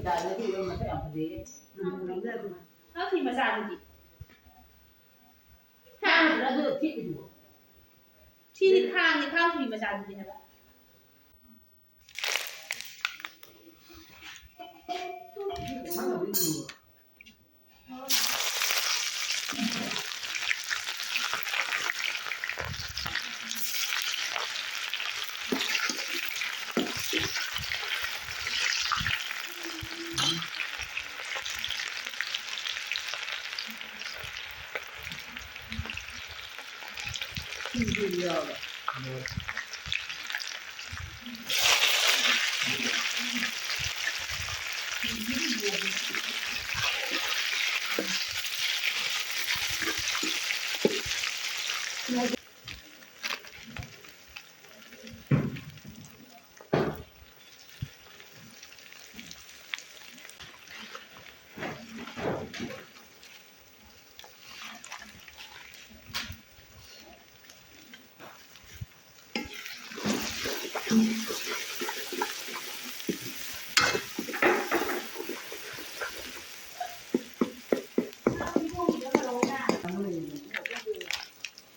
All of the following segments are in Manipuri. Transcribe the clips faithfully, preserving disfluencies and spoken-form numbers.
ꯌꯥꯔꯒꯗꯤ ꯏꯔꯣꯟꯕ ꯃꯁꯛ ꯌꯥꯝ ꯐꯖꯩꯌꯦ꯫ ꯎꯝ, ꯎꯝ, ꯎꯝ꯫ ꯊꯥꯡ ꯊꯨꯔꯤ ꯃꯆꯥꯗꯨꯗꯤ? ꯊꯥꯡ ꯅꯠꯇ꯭ꯔ ꯑꯗꯨ ꯊꯦꯠꯂꯤꯗꯨꯕꯣ? ꯊꯤꯗꯤ ꯊꯥꯡꯅꯤ, ꯊꯥꯡ ꯊꯨꯔꯤ ꯃꯆꯥꯗꯨꯗꯤ ꯍꯥꯏꯕ꯫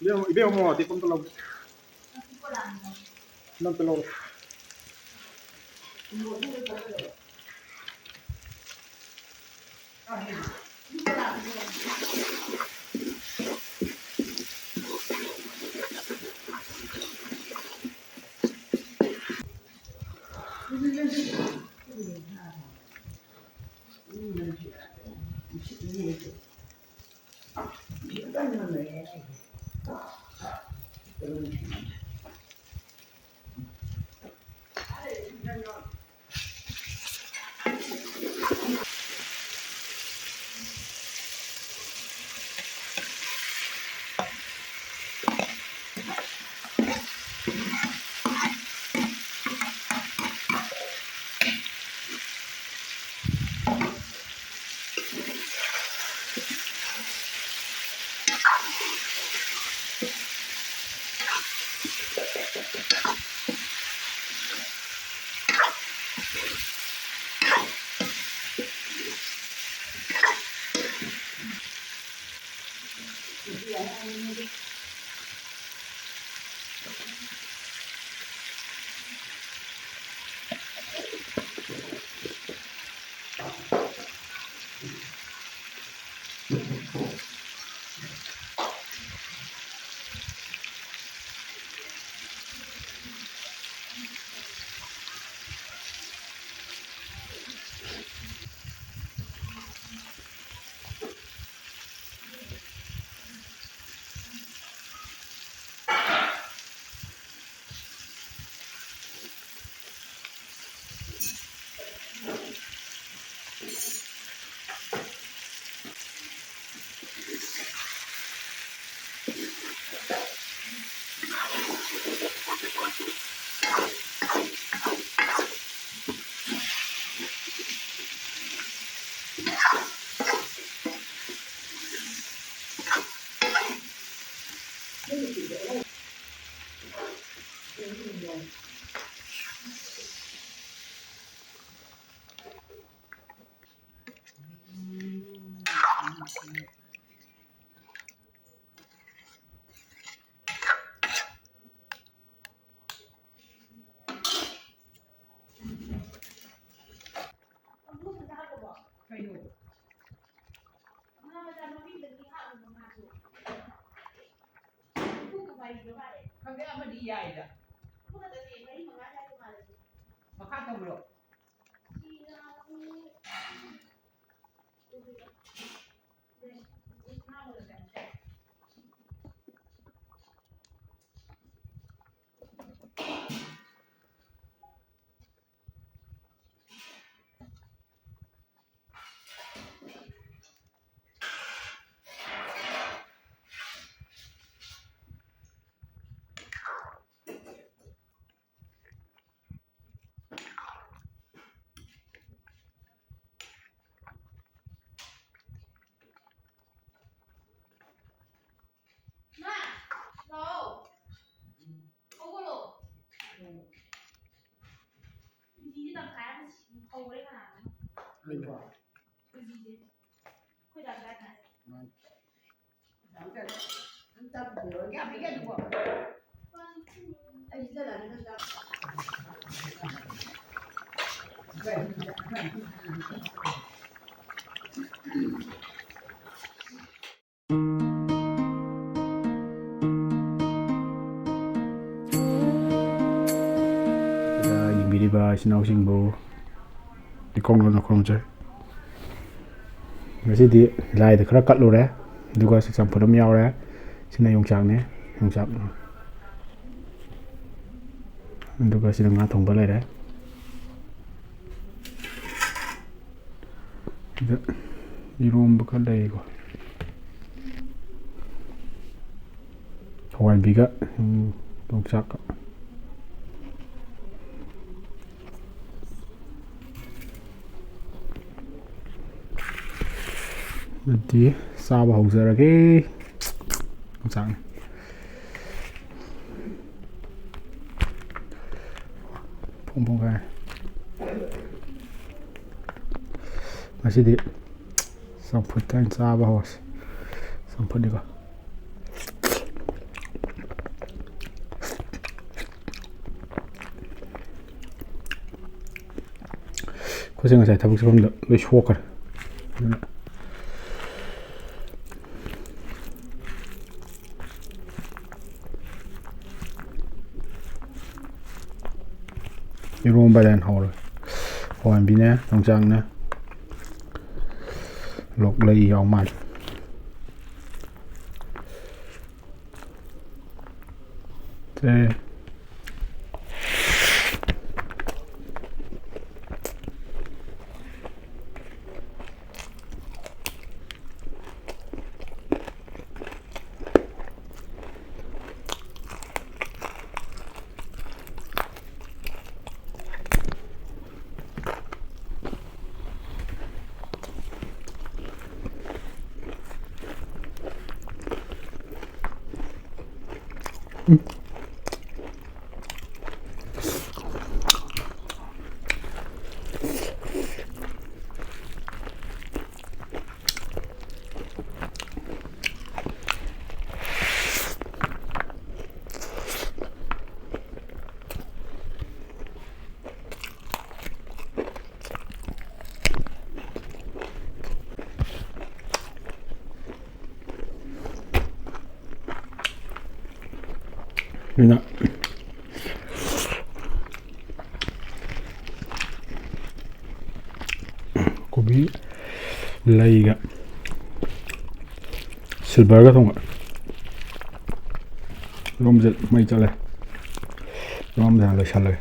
ꯏꯕꯦꯝ, ꯏꯕꯦꯝ, ꯃꯣꯔꯣꯛ ꯑꯇꯦꯛꯄ ꯑꯝꯇ ꯂꯧꯒꯦ꯫ ꯅꯪ ꯑꯝꯇ ꯂꯧꯔꯣ꯫ ꯀꯩꯅꯣ? ꯉꯥ ꯃꯆꯥ ꯃꯄꯤꯗꯒꯤ ꯍꯥꯞꯅꯕ ꯉꯥꯁꯨ꯫ ꯃꯀꯨꯒ ꯃꯔꯤꯗꯣ ꯃꯥꯜꯂꯦ꯫ ꯈꯪꯗꯦ, ꯑꯃꯗꯤ ꯌꯥꯏꯗ꯫ ꯑꯃꯈꯛꯇꯅꯦ, ꯃꯔꯤ ꯃꯉꯥ ꯌꯥꯏꯗ ꯃꯥꯜꯂꯦ꯫ ꯃꯈꯥ ꯇꯝꯕ꯭ꯔꯣ? ꯁꯤꯅ ꯑꯃꯨꯛ ꯃꯥ, ꯂꯥꯛꯑꯣ꯫ ꯍꯧꯒꯠꯂꯣ꯫ ꯐꯤꯁꯦ ꯇꯪꯈꯥꯏ ꯑꯃ ꯍꯧꯔꯦ ꯀꯅꯥꯅꯣ? ꯑꯩꯅ꯫ ꯐꯤꯁꯦ꯫ ꯑꯩꯈꯣꯏ ꯗꯥ ꯀꯗꯥꯏ ꯊꯥꯏ? ꯃꯥꯅꯤ꯫ ꯗꯥ ꯀꯗꯥꯏ? ꯌꯦꯡꯕꯤꯔꯤꯕ ꯏꯆꯤꯟ ꯏꯅꯥꯎꯁꯤꯡꯕꯨ ꯏꯀꯣꯡ ꯂꯣꯟꯅ ꯈꯨꯔꯨꯝꯖꯔꯤ꯫ ꯉꯁꯤꯗꯤ ꯂꯥꯏꯗ ꯈꯔ ꯀꯠꯂꯨꯔꯦ, ꯑꯗꯨꯒ ꯆꯝꯐꯨꯠ ꯑꯃ ꯌꯥꯎꯔꯦ꯫ ꯁꯤꯅ ꯌꯣꯡꯆꯥꯛꯅꯦ, ꯌꯣꯡꯆꯥꯛ꯫ ꯑꯗꯨꯒ ꯁꯤꯗ ꯉꯥ ꯊꯣꯡꯕ ꯂꯩꯔꯦ꯫ ꯁꯤꯗ ꯏꯔꯣꯝꯕ ꯈꯔ ꯂꯩꯔꯤꯀꯣ꯫ ꯍꯋꯥꯏꯕꯤꯒ, ꯎꯝ, ꯌꯣꯡꯆꯥꯛꯀ꯫ ꯑꯗꯨꯗꯤ ꯆꯥꯕ ꯍꯧꯖꯔꯒꯦ꯫ ꯌꯣꯡꯆꯥꯛꯅꯤ꯫ ꯐꯣꯡ ꯐꯣꯡ ꯀꯥꯏ꯫ ꯉꯁꯤꯗꯤ ꯆꯝꯐꯨꯠꯇ ꯑꯣꯏꯅ ꯆꯥꯕ ꯍꯧꯔꯁꯤ꯫ ꯆꯝꯐꯨꯠꯅꯤꯀꯣ꯫ ꯑꯩꯈꯣꯏꯁꯦ ꯉꯁꯥꯏ ꯊꯕꯛ ꯁꯨꯐꯝꯗ ꯂꯣꯏ ꯁꯣꯛꯈ꯭ꯔꯦ꯫ ꯑꯗꯨꯅ ꯏꯔꯣꯝꯕꯗ ꯍꯦꯟꯅ ꯍꯥꯎꯔꯦ꯫ ꯍꯋꯥꯏꯟꯕꯤꯅꯦ, ꯌꯣꯡꯆꯥꯛꯅꯦ, ꯂꯣꯛꯂꯩ ꯌꯥꯎ ꯃꯥꯜꯂꯦ꯫ ꯁꯦ꯫ ꯑꯗꯨꯅ ꯀꯣꯕꯤ ꯂꯩꯒ ꯁꯤꯜꯚꯔꯒ ꯊꯣꯡꯕ꯫ ꯏꯔꯣꯝꯕꯁꯦ ꯃꯩ ꯆꯠꯂꯦ꯫ ꯏꯔꯣꯝꯕꯁꯦ ꯍꯥꯟꯅ ꯂꯣꯏꯁꯜꯂꯒꯦ꯫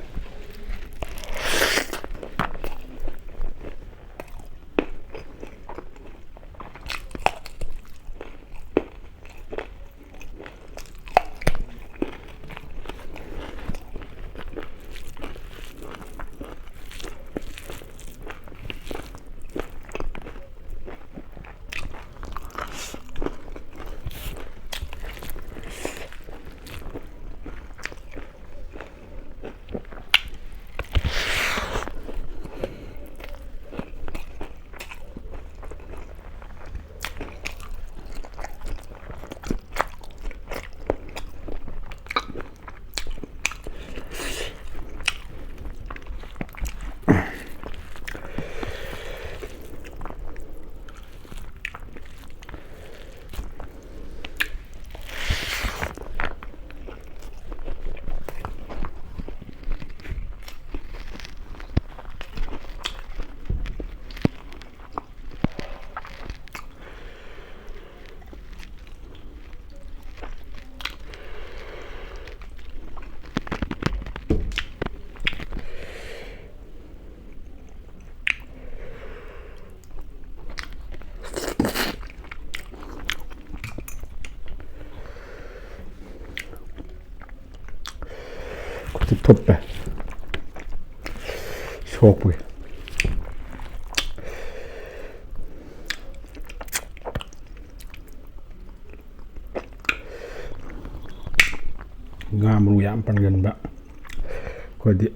ꯈꯨꯠꯁꯤ ꯊꯨꯞꯄꯦ꯫ ꯁꯣꯛꯄꯒꯤ꯫ ꯉꯥ ꯃꯔꯨ ꯌꯥꯝ ꯄꯟꯒꯟꯕ ꯑꯩꯈꯣꯏꯗꯤ꯫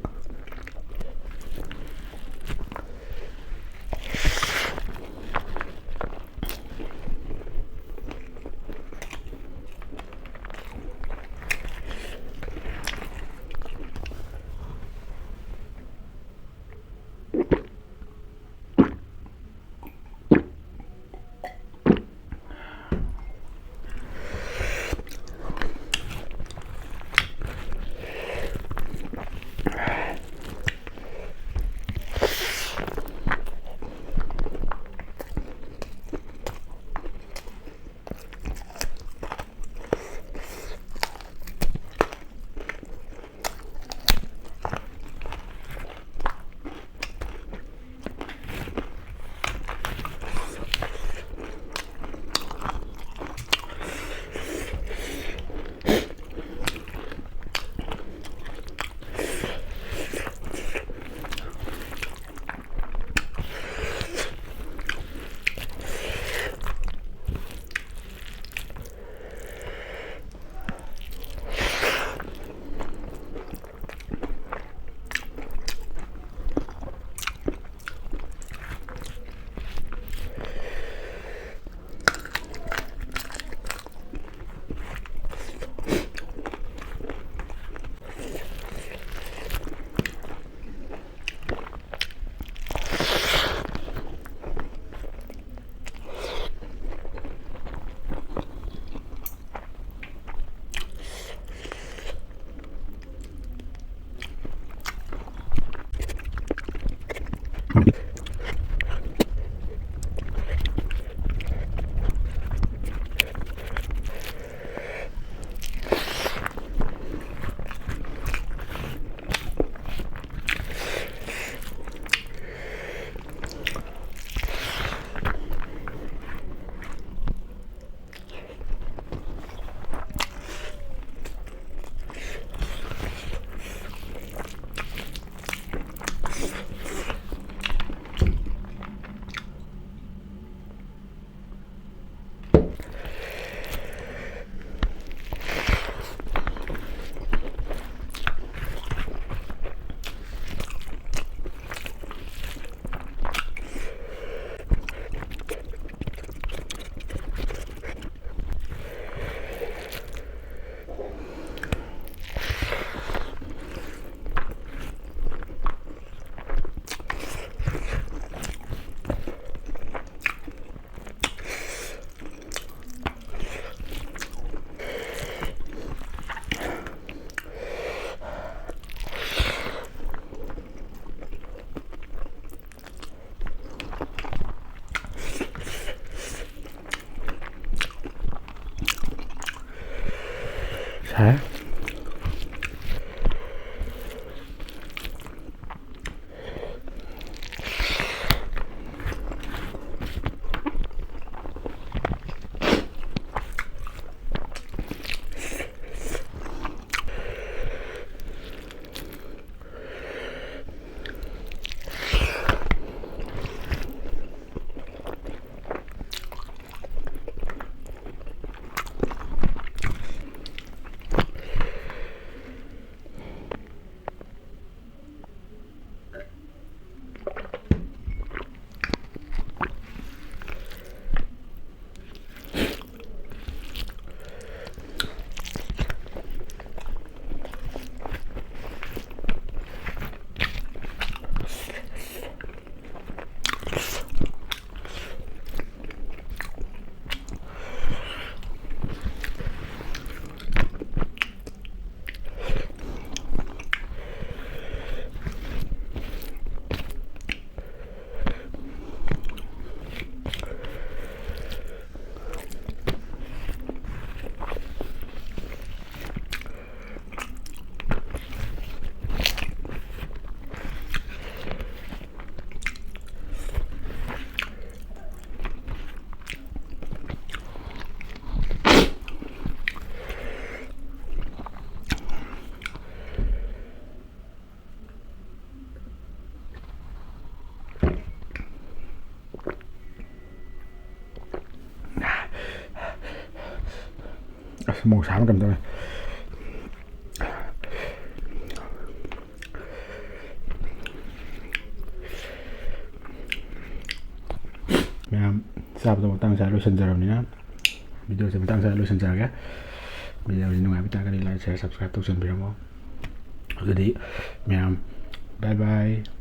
ꯑꯁ, ꯃꯣꯔꯣꯛ ꯁꯥꯕꯅ ꯀꯩꯅꯣꯝ ꯇꯧꯋꯦ꯫ ꯃꯌꯥꯝ ꯆꯥꯕꯗꯣ ꯃꯇꯥꯡ ꯆꯥ ꯂꯣꯏꯁꯤꯟꯖꯔꯕꯅꯤꯅ, ꯚꯤꯗꯤꯑꯣꯁꯦ ꯃꯇꯥꯡ ꯆꯥ ꯂꯣꯏꯁꯤꯟꯖꯔꯒꯦ꯫ ꯚꯤꯗꯤꯑꯣꯁꯦ ꯅꯨꯡꯉꯥꯏꯕ ꯇꯥꯔꯒꯗꯤ like, share, subscribe ꯇꯧꯁꯟꯕꯤꯔꯝꯃꯣ꯫ ꯑꯗꯨꯗꯤ ꯃꯌꯥꯝ, bye bye꯫